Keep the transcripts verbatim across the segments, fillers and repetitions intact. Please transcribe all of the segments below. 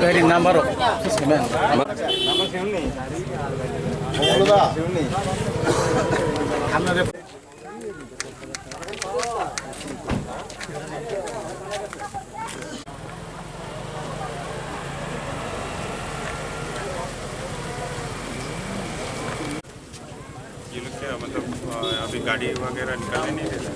Gari number rok. ये लोग क्या, मतलब, अ, अभी गाड़ी वगैरह निकालने नहीं दे रहे?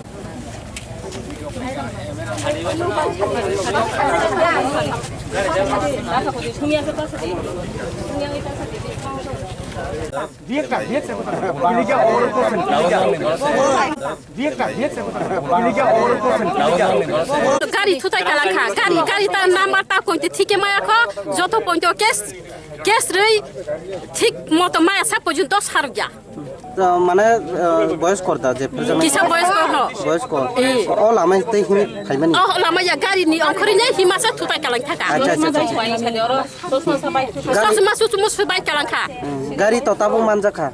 Gari thutai kalangkha, gari, gari ta number ta koite thike maya kho, joto pointo case, case rwi thik moto maya sa porjonto sarukya. To mane, eh, boyoskor da je present. Kisa boyoskor no? Boyoskor. Eh. O lama tei hini phaimani. Oh, lama ya gari ni ongkhorwi nai hima sa thutai kalangkha ka. Acha, acha, acha, acha. Sosma susumu subai kalangkha. Hmm, gari to tabuk manjakha.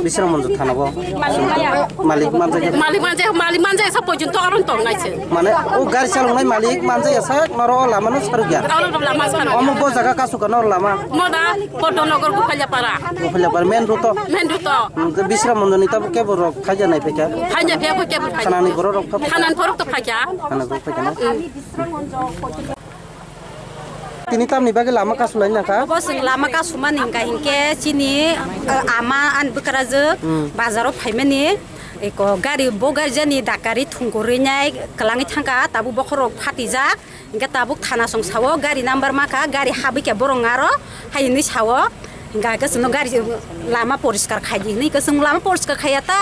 Bisramganj thana bo. Malik manjak. Malik manjak, malik manjak sa porjonto aron tong nai se. Mane o gari chaloknai malik manjak ya sa noro lama no sarukya. Aron lama sa. Omo bo jaga kasu ka noro lama. Moda Poddonagar Gophalia Para. Gophalia Para main road to. Main road to. Hmm, to Bisramganj ni tabuk kebo rok phaikya nai phaikya. Phaikya phaikya kebo phaikya. Thanani borok rok phaikya. Thanani borok to phaikya. Thanani borok phaikya na. Hmm. Tini tamni bagwi lama kasu lai nangkha? Bo chwng lama kasumani hwnkha hinkhe chini, eh, ama ani bwkrajwk Hmm. bazaro phaimani, eko gari bo gari jani dakari thwngkwrwi nai kwlangwi thangkha, tabuk bokhorok phatijak, hinkhe tabuk thana song sao gari number makha, gari habwi khe borok ngaro hai hinwi sao. Hingka khe chwngno gari lama poriskar khai di hinwi khe chwng lama poriskar khaiya ta.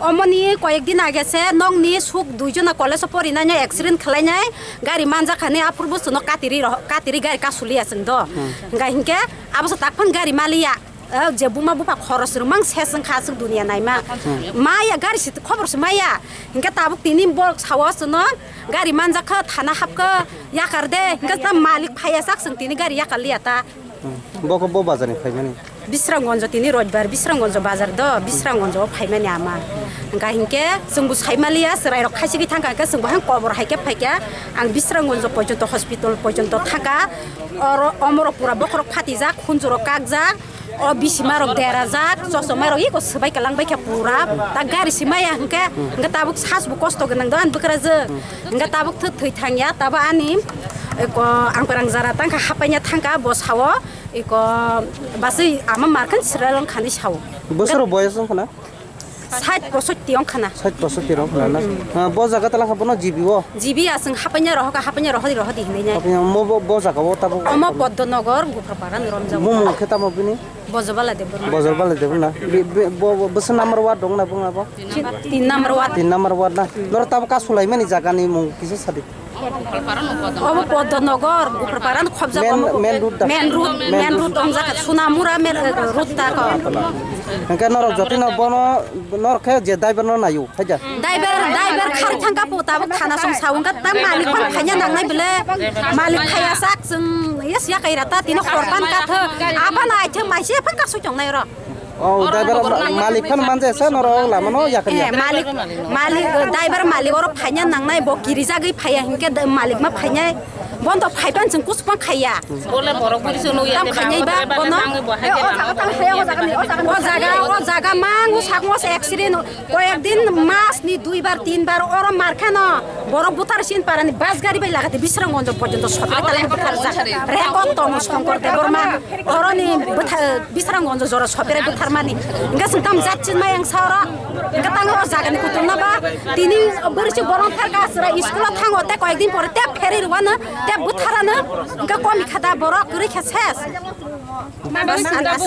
Omoni koyek din age se nokni suk dui jona college o porinai accident khwlainai gari manjak hani aphuru bo chwngno katiri roh-, katiri gari kasuliya chwng do. Hmm. Hingka hinkhe abo se tak phano gari maliya. O je buma bupha khoros rwmang se chwng kha chwng duniya naima. Hmm. Maya gari se khobor se maya. Hinkhe tabuk tini borok sao chwngno gari manjak kha thana hap kha yakar de. Hinkhe ta malik phaiya sak chwng tini gari yakar liya ta. Hmm. Bo khe bo bazar ni phaimani? Bisramganj tini Roibar, Bisramganj bazar do, Bisramganj o phaimani ama. Hingka hinkhe chwngbo saimaliya, chwrairok khaisigi thangkha hinkhe chwngbo hang kobor haikhe phaikha. Ang Bisramganj porjonto hospital porjonto thangkha. Oro omorok pura bokhorok phatijak, khunjurok kakjak, o bisimarok derajak, chosomarok iko swbai kalangbaikha pura. Ta gari simaya hinkhe, hinkhe tabuk sasbo kosto gwnang do ani bwkrajwk. Hingke tabuk thwi thwi thangya, tabuk ani, eko, ang perang jara tangkha, hapaina thangkha, bo sao, eko, basui ama markhan siralong khani sao. Bosoro boyos wngkha na? Sait posotti wngkha na. Sait posotti wngkha na? Mm. Ah, bo jaga tala kha bono G B o? G B aswng hapaina rohoka, hapaina rohodi, rohodi hinwi nai. Hapaina mo bo, bo jaga o tabuk? Omo Poddonagar, Guphrapara ni romjago. Bumung khe tamo bini? Bojobala Debbarma. Bojobala Debbarma. Be, be, bo, bo, bwswk number ward dong na bung abo? Tin number ward. Tin number ward na. Noro tabuk kasulaimani jaga ni mung kisa sadi. Obo Poddonagar, Guphrapara no khobjak. Main, omo main road da. Main road, main road ongjak. Sonamura main, eh, road ta ko. Hingke norok jotino bono, norok khe je driver no nayo, haja. Driver, driver khari thangka po tabuk thana song sao wngkha ta malik phano khaina nangnai bele. Malik khaya sak chwng Yes, ya kaira ta tino korpan katho. Apa na aithe maise pha kasu chongnai ro. Oh, driver ma-, malik phan manje sa noro lama no yakni. Eh, malik, malik, driver malik oro phanya nangnai bo kirijagwi phaya hinke da-, malik ma phanya. Bondo phaipan sung kuspang khaya. Bole borok buri sunu ya. Tam khanya ba bono. O jaga, o jaga mang sak mos accident. Koyek din mas ni dui bar, tin bar oro mar kheno borok buthar sin parani bus gari bai lagate Bisramganj porjonto sopre tala buthar jak. Rekot tongo Shankar Debbarma oroni butha-, Bisramganj jora sopre buthar mani. Enka sengtam jat chin mai ang sa oro. Enka tang oro jaga ni kutung na ba tini bwrwi si borok pher ka sra school o thango te koyek din pore te pheri rwano te butharano enka komi khada borok kwrwi khe ses. Bas, bas.